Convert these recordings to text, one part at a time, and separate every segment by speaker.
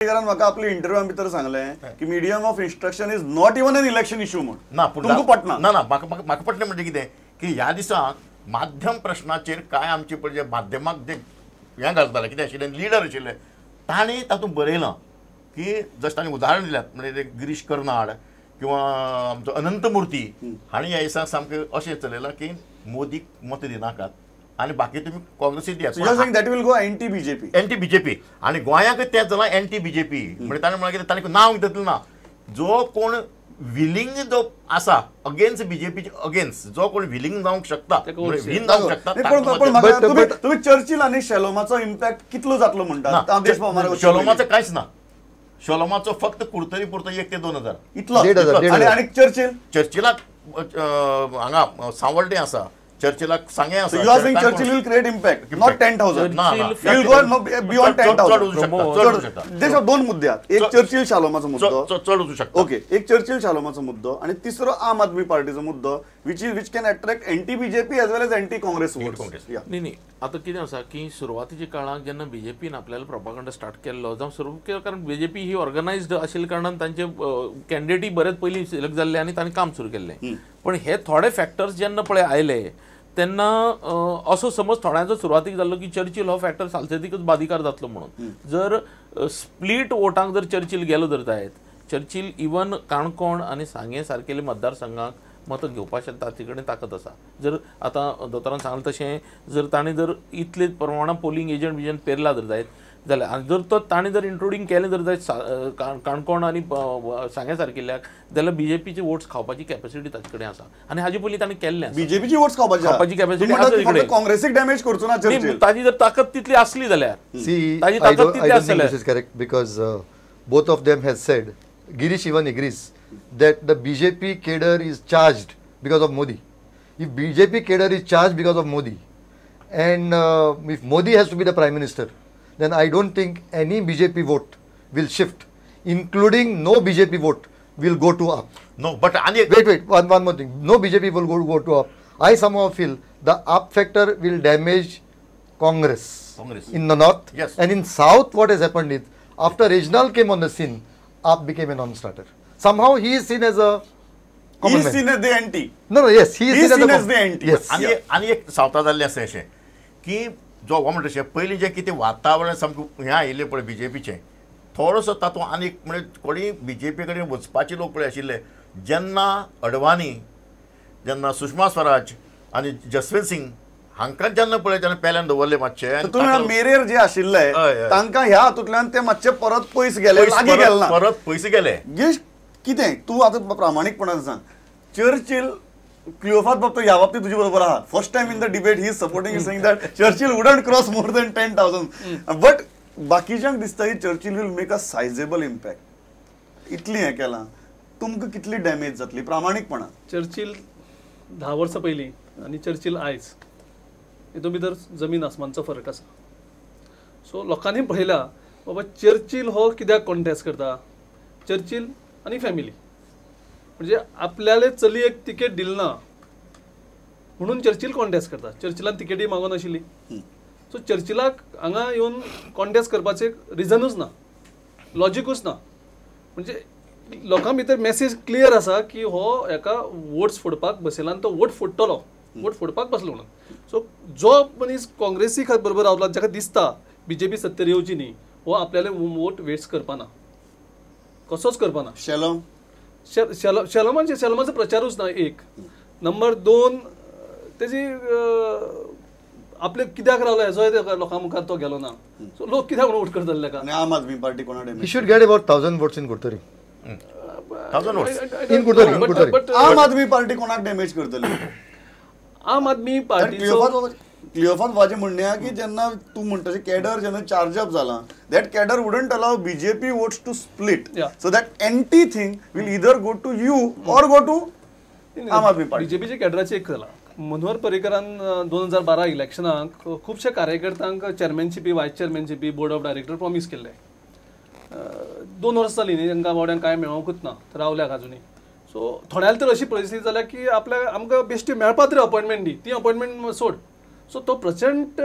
Speaker 1: पर्रीकरान म्हाका आपल्या इंटरव्यूआ भितर सांगलें की medium of instruction is not even an election issue म्हूण.
Speaker 2: ना, पूण
Speaker 1: तुमकां पटना?
Speaker 2: ना ना, म्हाका पटलें. म्हणजे कितें की ह्या दिसाक माध्यम प्रश्नाचेर काय आमचे पळय जे माध्यमाक जे हें घालताले, कितें आशिल्लें, लिडर आशिल्ले, तांणी तातूंत बरयलां की जशें तांणी उदाहरण दिल्यात, म्हणजे गिरीश कर्नाड किंवा आमचो अनंतमूर्ती हांणी ह्या दिसाक सामकें अशें चलयलां की मोदीक मतां दिनाकात आनी बाकी तुमी काँग्रेसीक दियात.
Speaker 1: That will go anti BJP.
Speaker 2: Anti BJP. आनी गोंयाक तें जालां एंटी बीजेपी. म्हणजे ताणें म्हणलां कितें, ताणें नांव घेतलें ना, जो कोण विलिंग जो आसा अगेन्स्ट बीजेपीचे अगेन्स्ट जो कोण विलिंग जावंक शकता, विन जावंक शकता.
Speaker 1: तुमी चर्चिल आनी शेलोमाचो इम्पॅक्ट कितलो जातलो म्हणटा?
Speaker 2: शेलोमाचो कांयच ना, शेलोमाचो फक्त कुडतरी पुरतो 1 ते 2 हजार
Speaker 1: इतलो. आनी चर्चिल,
Speaker 2: चर्चिलाक हांगा सांवड्डें आसा, चर्चिलाक सांगें आसा.
Speaker 1: You are saying Churchill will create impact, not 10,000. He will go beyond 10,000.
Speaker 2: चड शकता.
Speaker 1: देशात दोन मुद्दे आहेत, एक चर्चिल शालोमाचो मुद्दो,
Speaker 2: चड वचूं शकता.
Speaker 1: ओके, एक चर्चिल शालोमाचो मुद्दो आनी तिसरो आम आदमी पार्टीचो मुद्दो, which can attract anti BJP as well as anti Congress votes.
Speaker 3: न्ही न्ही, आतां कितें आसा की सुरवातीच्या काळाक जेन्ना बीजेपीन आपल्याला प्रोपागंडा स्टार्ट केल्लो जावं सुरू केलो, कारण बीजेपी ही ऑर्गनायज्ड आशिल्ल्या कारणान तांचे कॅन्डिडेटय बरेच पयलीं सिलेक्ट जाल्ले आनी तांणी काम सुरू केल्लें. पण हे थोडे फॅक्टर्स जेन्ना पळय आयले तेन्ना असो समज थोड्यांचो सुरवातीक जाल्लो की चर्चिल हो फॅक्टर सालसेतीकच बादिकार जातलो म्हणून. जर स्प्लीट वोटांक जर चर्चिल गेलो जर जायत, चर्चिल इवन काणकोण आनी सांगें सारकेले मतदारसंघाक मतां घेवपाक शकता, ताचे कडेन ताकद आसा. जर आतां दोतोरान सांगलें तशें जर ताणें जर इतले प्रमाणान पोलिंग एजंट बिजंट पेरला जर जायत जाल्यार, आनी जर तो ताणें जर इंट्रोड्यूस केलें जर जायत काणकोण आनी सांगें सारकिल्ल्याक जाल्यार बीजेपीचे वोट्स खावपाची कॅपॅसिटी ताचे कडेन आसा. आनी हाजे पयलीं ताणें केल्लें,
Speaker 1: बीजेपीची वोट्स खावपाची कॅपॅसिटी आसा. काँग्रेसीक डॅमेज करचो ना चर्चिल,
Speaker 3: ताजी जर ताकद तितली आसली जाल्यार.
Speaker 4: ताजी ताकद तितली आसली जाल्यार. Correct, because both of them has said, Girish even agrees that the BJP cadre is charged because of Modi. If BJP cadre is charged because of Modi, and if Modi has to be the Prime Minister, then I don't think any BJP vote will shift, including no BJP vote will go to AAP.
Speaker 2: No, but
Speaker 4: wait, one more thing. No BJP will go to AAP. I somehow feel the AAP factor will damage Congress in the north.
Speaker 2: Yes.
Speaker 4: And in south, what has happened is, after Reginald came on the scene, AAP became a non-starter. Somehow he is seen as a common man.
Speaker 1: He is seen as the anti.
Speaker 4: No, yes, he is seen as
Speaker 1: the anti.
Speaker 4: Yes.
Speaker 2: आनी एक सावता जाल्लें आसा अशें की जो हो म्हणटा तशें पयलीं जें कितें वातावरण सामकें हें आयिल्लें पळय बीजेपीचें, थोडोसो तातूंत आनी एक म्हणजे कोणी बीजेपी कडेन वचपाचे लोक पळय आशिल्ले. जेन्ना अडवाणी, जेन्ना सुषमा स्वराज आनी जसवंत सिंग हांकां जेन्ना पळय जेन्ना पेल्यान दवरले मातशे,
Speaker 1: तुमी मेरेर जे आशिल्ले तांकां ह्या हातूंतल्यान ते मातशे परत पयस गेले, लागीं गेले ना,
Speaker 2: परत पयस गेले.
Speaker 1: कितें तूं आतां प्रामाणीकपणान सांग, चर्चिल क्लियोफात बाब ह्या बाबतीत तुजे बरोबर आहा. First time in the debate he is supporting, saying that Churchill wouldn't cross more than 10,000. But बाकीच्यांक दिसता की Churchill will make a sizeable impact. इतली हें केलां, तुमकां कितली डॅमेज जातली प्रामाणीकपणान?
Speaker 5: चर्चिल 10 वर्सां पयलीं आनी चर्चिल आयज हितून भितर जमीन आसमानचो फरक आसा. सो लोकांनी पळयला बाबा चर्चिल हो कित्याक कॉन्टेस्ट करता, चर्चिल आनी फॅमिली म्हणजे आपल्याले चलयेक तिकेट दिली ना म्हणून चर्चिल कॉन्टेस्ट करता. चर्चिलान तिकेटी मागून आशिल्ली, सो चर्चिलाक हांगा येवन कॉन्टेस्ट करपाचें रिजनूच ना, लॉजिकूच ना. म्हणजे लोकां भितर मॅसेज क्लियर आसा की हो हेका वोट्स फोडपाक बसयला आनी तो वोट फोडटलो, वोट फोडपाक बसलो म्हणून. सो जो मनीस काँग्रेसी बरोबर रावला, जाका दिसता बीजेपी सत्तेर येवची न्ही, हो आपल्याले वोट वेस्ट करपाना, कसोच करपाना.
Speaker 1: शेलोम
Speaker 5: शेलोमाचे शेलोमाचो प्रचारूच ना एक. नंबर 2, तेजी आपले कित्याक रावलो हेजोय लोकां मुखार तो गेलो ना. सो लोक कित्याक म्हणून वोट करतले ताका?
Speaker 1: आनी आम आदमी पार्टी कोणा
Speaker 4: He should get about 1,000 votes in Curtorim.
Speaker 2: 1,000 votes
Speaker 4: in Curtorim.
Speaker 1: Aam Aadmi party कोणाक डॅमेज करतली?
Speaker 5: आम आदमी पार्टीचो
Speaker 1: क्लियोफात बाबाचें म्हणणें आहा की जेन्ना तूं म्हणटा तशें कॅडर जेन्ना चार्ज अप जाला, that cadre wouldn't allow BJP votes to split, so that anti thing will either go to you or go to Aam Aadmi party.
Speaker 5: बीजेपीच्या कॅडराचें एक जाला, मनोहर पर्रीकरान 2012 इलेक्शनाक खुबशे कार्यकर्त्यांक चेअरमॅनशिपी, वायस चेअरमॅनशिपी, बोर्ड ऑफ डायरेक्टर प्रॉमीस केल्ले. 2 वर्सां जालीं न्ही, तांकां बावड्यांक कांय मेळोंकूच ना, रावल्याक आजुनूय. सो थोड्याक तर अशी परिस्थिती जाल्या की आपल्याक आमकां बेश्टी मेळपा तरी अपॉयंटमेंट दी, ती अपॉयंटमेंट सोड. सो तो प्रचंड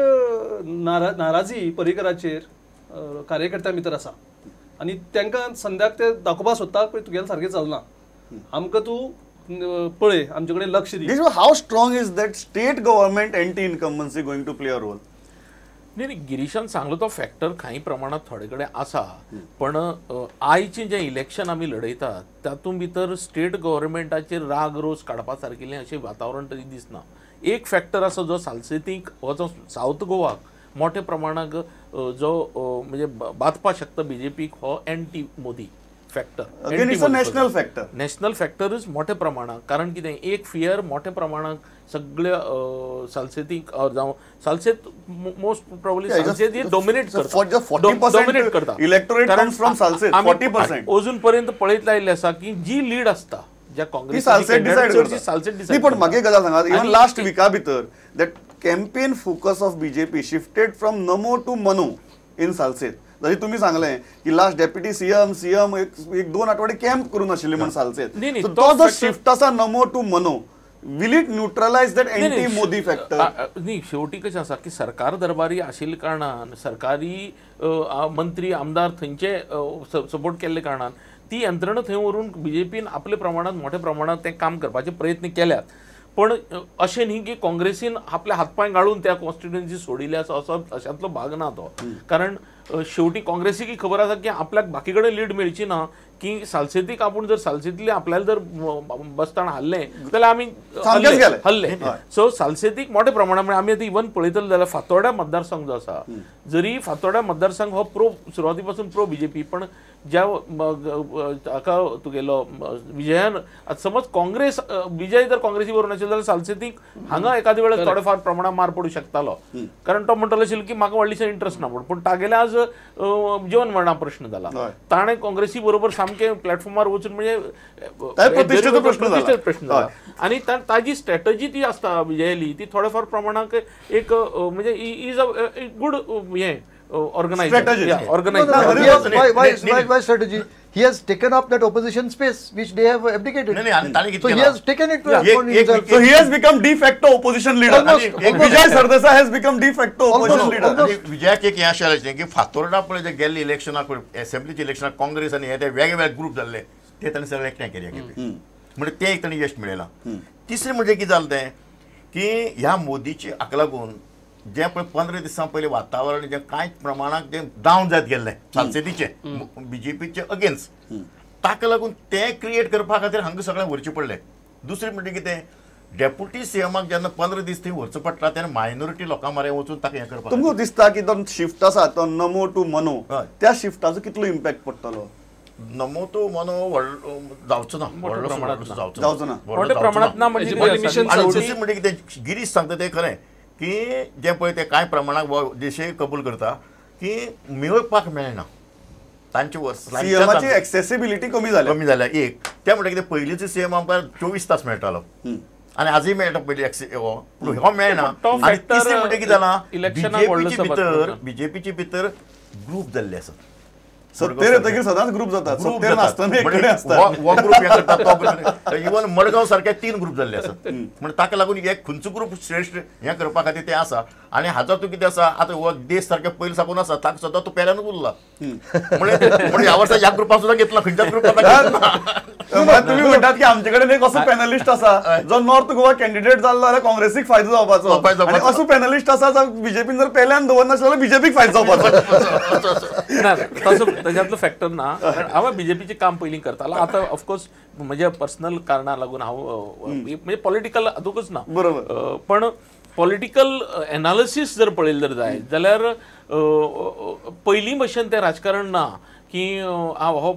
Speaker 5: नाराजी पर्रीकराचेर कार्यकर्त्यां भितर आसा. आनी तांकां संध्याक ते दाखोवपाक सोदता पळय तुगेलें सारकें चलना, आमकां तूं पळय, आमचे कडेन लक्ष दी.
Speaker 1: How strong is that state government anti incumbency going to play a role?
Speaker 3: न्ही न्ही, गिरीशान सांगलो तो फॅक्टर कांय प्रमाणात थोडे कडेन आसा, पण आयचें जें इलेक्शन आमी लढयतात तातूंत भितर स्टेट गव्हर्मेंटाचेर राग रोस काडपा सारकिल्लें अशें वातावरण तरी दिसना. एक फॅक्टर आसा जो सालसेतीक हो जो सावथ गोवाक मोठ्या प्रमाणाक जो म्हणजे बादपाक शकता बीजेपीक, हो anti Modi factor.
Speaker 1: National factor,
Speaker 3: national फॅक्टरूच मोठ्या प्रमाणात, कारण कितें एक फियर मोठ्या प्रमाणात सगळ्या सालसेतीक जावं सालसेत मोस्ट प्रॉब्ली सालसेत ही डॉमिनेट करता, डॉमिनेट करता
Speaker 1: इलेक्टोरेट कम्स फ्रॉम सालसेत 40%.
Speaker 3: अजून पर्यंत पळयत आयिल्लें आसा की जी लीड आसता ज्या काँग्रेस
Speaker 1: सालसेत डिसायड. पण म्हाका एक गजाल सांगा, इवन लास्ट विका भितर that campaign focus of BJP shifted from Namo to Mano in Salcete. जशी तुम्ही सांगलें की लास्ट डेप्युटी सीएम सीएम एक दोन आठवडे कॅम्प करून आशिल्ले म्हण सालसेत, तो जो शिफ्ट आसा Namo to Mano, will it neutralise that anti Modi factor?
Speaker 3: न्ही, शेवटी कशें आसा की सरकार दरबारी आशिल्ल्या कारणान सरकारी मंत्री आमदार थंयचे सपोर्ट केल्ले कारणान ती यंत्रणा थंय व्हरून बीजेपीन आपल्या प्रमाणात मोठ्या प्रमाणात तें काम करपाचे प्रयत्न केल्यात. पण अशें न्ही की काँग्रेसीन आपले हातपांय गाळून त्या कॉन्स्टिट्युएन्सी सोडिल्ले आसा असो अशांतलो भाग ना तो, कारण शेवटी काँग्रेसीक खबर आसा की आपल्याक बाकी कडेन लीड मेळची ना, की सालसेतीक आपूण जर सालसेतली आपल्याला जर बसताना हारलें जाल्यार आमी हल्ले. सो सालसेतीक मोठ्या प्रमाणात म्हणजे आमी आतां इवन पळयतले जाल्यार फातोड्या मतदारसंघ जो आसा, जरी फातोड्या मतदारसंघ हो प्रो सुरवाती पासून प्रो बीजेपी, पण ज्या हाका तुगेलो विजयान समज काँग्रेस विजय जर काँग्रेसी बरोबर नाशिल्लो जाल्यार सालसेतीक हांगा एखाद्या वेळार थोडे फार प्रमाणात मार पडूं शकतालो, कारण तो म्हणटलो आशिल्लो की म्हाका व्हडलीशें इंट्रस्ट ना म्हूण. पूण तागेले आज जीवन मरणा प्रश्न जाला, ताणें काँग्रेसी बरोबर सामकें प्लॅटफॉर्मार वचून म्हणजे प्रतिश्ठेचो प्रश्न जाला आनी ताजी स्ट्रॅटजी ती आसता विजयाली ती थोड्या फार प्रमाणाक एक म्हणजे is a good हें organized.
Speaker 1: Strategy.
Speaker 3: Yeah, organized.
Speaker 4: No, no, why strategy? He has taken up that opposition space which they have abdicated.
Speaker 2: No,
Speaker 4: so he has taken it upon himself.
Speaker 1: So he has become de facto opposition leader. Vijay Sardesai has become de facto opposition leader.
Speaker 2: विजयाक एक हें अशें जालें की फातोर्डा पळय जे गेल्ले इलेक्शनाक असेंब्लीच्या इलेक्शनाक काँग्रेस आनी हे ते वेगवेगळे ग्रूप जाल्ले ते ताणें सगळे एकठांय केले, म्हणजे ते एक ताणें यश मेळयलां. तिसरें म्हणजे कितें जालें तें की ह्या मोदीची हाका लागून जें पळय 15 दिसां पयलीं वातावरण जें कांय प्रमाणांत जें डावन जायत गेल्लें सालसेतीचें बीजेपीचे अगेन्स्ट, ताका लागून तें क्रिएट करपा खातीर हांगा सगळें व्हरचें पडलें. दुसरें म्हणजे कितें, डेप्युटी सीएमाक जेन्ना 15 दीस थंय व्हरचो पडटा तेन्ना मायनॉरिटी लोकां मरे वचून ताका हें करपाक.
Speaker 1: तुमकां दिसता की तो शिफ्ट आसा तो नमो टू मनो, त्या शिफ्टाचो कितलो इम्पॅक्ट पडटलो?
Speaker 2: नमो टू मनो व्हडलो जावचो ना, जावचो ना
Speaker 3: मोठ्या प्रमाणात ना. म्हणजे
Speaker 2: म्हणजे कितें गिरीश सांगता तें खरें की जें पळय तें कांय प्रमाणाक देशय कबूल करता की मेळपाक मेळना तांचे
Speaker 1: सीएमाची एक्सेसिबिलिटी कमी जाल्या,
Speaker 2: कमी जाल्या एक. तें म्हणटा कितें पयलींचो सीएम आमकां 24 तास मेळटालो आनी आजूय मेळटा पयलीं हो, पूण हो मेळना. आनी तिसरें म्हणटा कितें जालां, बीजेपीचे भितर ग्रूप जाल्ले आसात.
Speaker 1: सत्तेर येतकीर सदांच ग्रूप जातात, सत्तेर नासतना एक कडेन आसता,
Speaker 2: हो ग्रूप हें करता तो ग्रूप, इवन मडगांव सारके 3 ग्रूप जाल्ले आसात. म्हण ताका लागून एक खंयचो ग्रूप श्रेश्ठ हें करपा खातीर तें आसा. आनी हाजो तूं कितें आसा आतां हो देश सारके पयलीं साकून आसा ताका सदां तूं पेल्यानूच उरला, म्हणजे ह्या वर्सा ह्या ग्रुपान सुद्दां घेतला, खंयच्याच ग्रुपान.
Speaker 1: तुमी म्हणटात की आमचे कडेन एक असो पॅनलिस्ट आसा जो नॉर्थ गोवा कॅन्डिडेट जाल्लो जाल्यार काँग्रेसीक फायदो जावपाचो, आनी असो पॅनलिस्ट आसा जो बीजेपीन जर पेल्यान दवरनासलो जाल्यार बीजेपीक फायदो जावपाचो.
Speaker 3: ना, तसो ताज्यातलो फॅक्टर ना. हांव बीजेपीचें काम पयलीं करतालो, आतां ऑफकोर्स म्हज्या पर्सनल कारणां लागून हांव म्हणजे पॉलिटिकल हातूंकच ना,
Speaker 1: बरोबर.
Speaker 3: पण पॉलिटिकल एनालिसीस जर पळयलें जर जायत जाल्यार पयलीं भशेन तें राजकारण ना की हो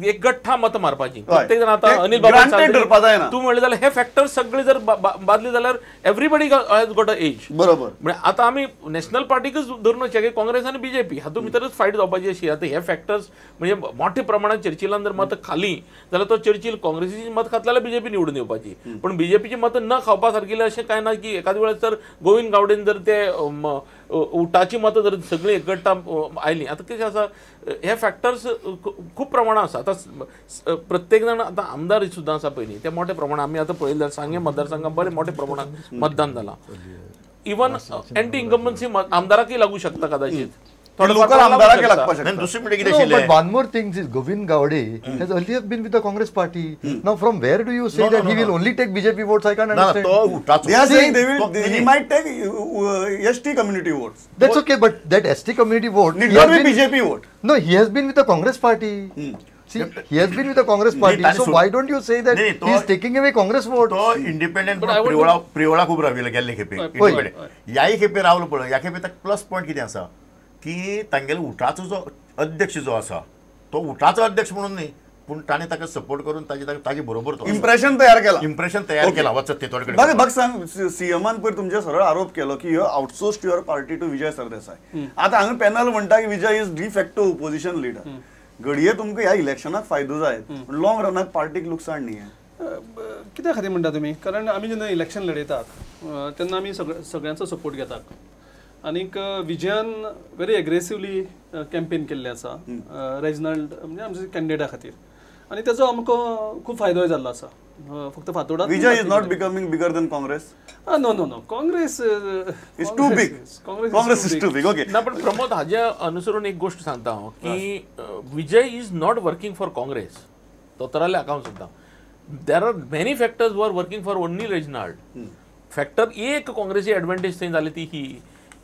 Speaker 3: एक गठ्ठा मत मारपाची प्रत्येक जाण. आतां अनिल बाबा तूं म्हणलें जाल्यार हे फॅक्टर सगळे जर बादले जाल्यार everybody has got a edge,
Speaker 1: बरोबर.
Speaker 3: म्हणजे आतां आमी नॅशनल पार्टीकच धरून वचया की काँग्रेस आनी बीजेपी हातूंत भितरच फायट जावपाची अशी. आतां हे फॅक्टर्स म्हणजे मोठ्या प्रमाणात चर्चिलान जर मत खाली जाल्यार तो चर्चिल काँग्रेसीची मत खातलो जाल्यार बीजेपी निवडून येवपाची, पण बीजेपीची मतां न खावपा सारकिल्लें अशें कांय ना की एखाद्या वेळार जर गोविंद गावडेन जर ते उटाची मतां जर सगळीं एकगट्टा आयलीं, आतां कशें आसा हे फॅक्टर्स खूब प्रमाणात आसा. आतां प्रत्येक जाण आतां आमदार सुद्दां आसा पयलीं ते मोठ्या प्रमाणात आमी आतां पळयलें जाल्यार सांगें मतदारसंघात बरें मोठ्या प्रमाणात मतदान जालां. इवन एंटी इन्कम्बन्सी आमदाराकय लागू शकता कदाचित.
Speaker 1: लोकल आमदाराक लागपाक शकता.
Speaker 2: दुसरी म्हणजे कितें आशिल्लें,
Speaker 4: but one more thing is Govind Gaude has earlier been with the Congress party. Now from where do you say that he will only take BJP votes? I can't understand.
Speaker 2: तो उठाचो.
Speaker 1: They are saying they will, he might take ST community votes.
Speaker 4: That's okay, but that ST community vote
Speaker 1: need not be BJP vote.
Speaker 4: No, he has been with the Congress party. See, he has been with the Congress party. So why don't you say that he is taking away Congress votes?
Speaker 2: तो independent प्रियोळा खूब राविल्लो गेल्ले खेपे. Independent ह्याय खेपे रावलो पळय, ह्या खेपे ताका प्लस पॉयंट कितें आसा की तांगेलो उठाचो जो अध्यक्ष जो आसा तो उठाचो अध्यक्ष म्हणून न्ही, पूण ताणें ताका सपोर्ट करून ताजे बरोबर तो
Speaker 1: इम्प्रेशन तयार केला,
Speaker 2: इम्प्रेशन तयार केला वचत ते थोडे
Speaker 1: कडेन. बघ सांग, सीएमान पयर तुमचे सरळ आरोप केलो की you outsourced your party to Vijay Sardesai. आतां हांगा पॅनल म्हणटा की Vijay is de facto opposition leader. घडये तुमकां ह्या इलेक्शनाक फायदो जायत, लॉंग रनाक पार्टीक लुकसाण न्ही.
Speaker 5: कित्या खातीर म्हणटा तुमी? कारण आमी जेन्ना इलेक्शन लढयतात तेन्ना आमी सगळ्यांचो सपोर्ट घेतात आनीक विजयान व्हेरी एग्रेसिवली कॅम्पेन केल्लें आसा रेजिनाल्ड म्हणजे आमच्या कॅन्डिडेटा खातीर, आनी ताचो आमकां खूब फायदोय जाल्लो आसा. फक्त Fatorda
Speaker 1: Vijay is not becoming bigger than Congress.
Speaker 5: No no no, Congress
Speaker 1: is too big. Congress is too big. Okay
Speaker 3: ना, पण प्रमोद हाज्या अनुसरून एक गोष्ट सांगता हांव की Vijay is not working for Congress. दोतोराले अकाउंट सांगता, there are many factors were working for only Reginald. Factor एक काँग्रेसी एडवांटेज थंय जाली ती ही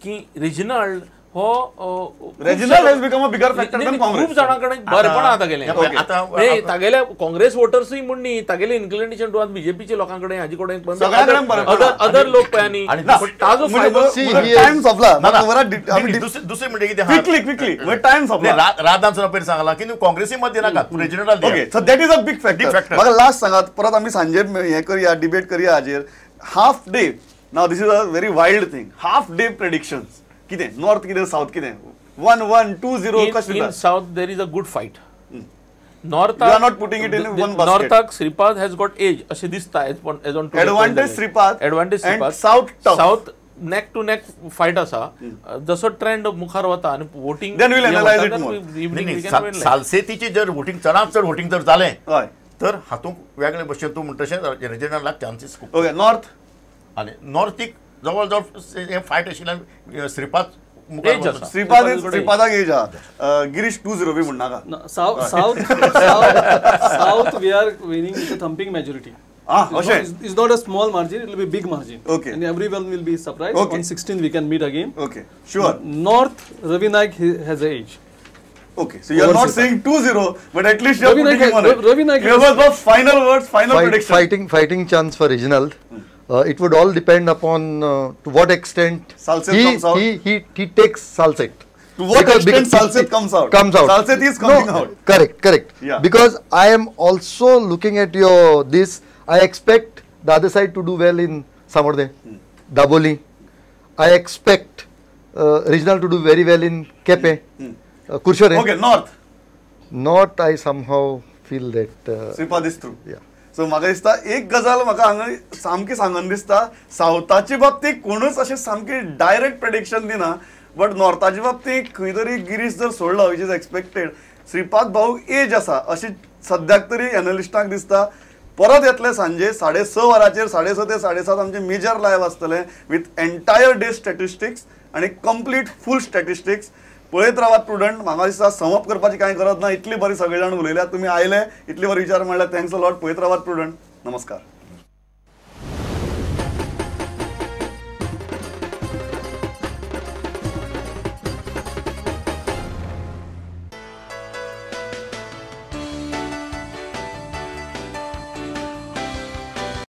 Speaker 3: की रेजिनाल्ड हो
Speaker 1: Reginald has become a bigger factor than Congress.
Speaker 3: खूब जाणां कडेन बरेपण आतां गेलें तागेल्या काँग्रेस वोटर्सूय म्हूण न्ही, तागेले इन्क्लिनेशन टुवर्ड्स बीजेपीच्या लोकां कडेन हाजे कडेन अदर लोक पळय आनी ताजो फायदो.
Speaker 1: टायम सोंपला.
Speaker 2: दुसरें म्हणजे कितें,
Speaker 1: क्विकली क्विकली टायम सोंपला.
Speaker 2: राधान सुद्दां पयलीं सांगलां की काँग्रेसी मत दिनाकात Reginald.
Speaker 1: Okay, so that is a big factor. म्हाका लास्ट सांगात, परत आमी सांजे हें करया, डिबेट करया हाजेर. Half day, now this is a very wild thing, half day predictions कितें, नॉर्थ कितें साउथ कितें, 1 1 2 0 कशें?
Speaker 3: In south there is a good fight. North
Speaker 1: you are not putting it in one basket.
Speaker 3: नॉर्थाक Shripad has got as अशें दिसता, as on
Speaker 1: advantage Shripad,
Speaker 3: advantage Shripad.
Speaker 1: South
Speaker 3: south neck to neck fight आसा. जसो trend मुखार वता आनी voting
Speaker 1: then will analyse it more.
Speaker 2: सालसेतीची जर voting चडांत चड वोटिंग जर जालें तर हातूंत वेगळे भशेन तूं म्हणटा तशें रेजिनाल्डाक चान्सीस खूब.
Speaker 1: ओके, नॉर्थ
Speaker 2: आनी नॉर्थीक जवळ जवळ फायट आशिल्ल्यान श्रीपाद
Speaker 1: श्रीपाद श्रीपादाक एज आहा. गिरीश 2-0 बी म्हणनाका.
Speaker 5: South south we are winning with a thumping majority. It's not a small margin, it will be big margin.
Speaker 1: Okay.
Speaker 5: And everyone will be surprised.
Speaker 1: Okay.
Speaker 5: On 16 we can meet again.
Speaker 1: Okay, sure.
Speaker 5: North, Ravi Naik has an age.
Speaker 1: Okay, so you are not saying 2-0, but at least you are putting him on it.
Speaker 5: Ravi Naik
Speaker 1: has final words, final prediction.
Speaker 4: Fighting chance for Reginald. It would all depend upon to what extent
Speaker 1: Salcete comes out.
Speaker 4: He takes Salcete.
Speaker 1: To what extent Salcete comes out?
Speaker 4: Comes out.
Speaker 1: Salcete is coming out.
Speaker 4: Correct, correct.
Speaker 1: Yeah.
Speaker 4: Because I am also looking at your this. I expect the other side to do well in Samorde, Daboli. I expect Reginald to do very well in Kepe, Curchorem.
Speaker 1: Okay, North.
Speaker 4: North, I somehow feel that.
Speaker 1: Sripad is through.
Speaker 4: Yeah.
Speaker 1: So म्हाका दिसता एक गजाल म्हाका हांगा सामकी सांगन दिसता, सावथाचे बाबतींत कोणूच अशें सामकें डायरेक्ट प्रेडिक्शन दिना, बट नॉर्थाचे बाबतींत खंय तरी गिरीश जर सोडलो which is expected, Shripad भाऊ एज आसा अशें सद्याक तरी एनलिस्टांक दिसता. परत येतले सांजे 6:30 वरांचेर, 6:30 ते 7:30 आमचें मेजर लायव आसतलें विथ एंटायर डे स्टॅटिस्टिक्स आनी कंप्लीट फूल स्टॅटिस्टिक्स. पळयत रावात प्रुडंट. म्हाका दिसता समअप करपाची कांय गरज ना, इतली बरी सगळे जाण उलयल्यात, तुमी आयले, इतली बरी विचार म्हणल्यार thanks a lot. पळयत रावात प्रुडंट. नमस्कार.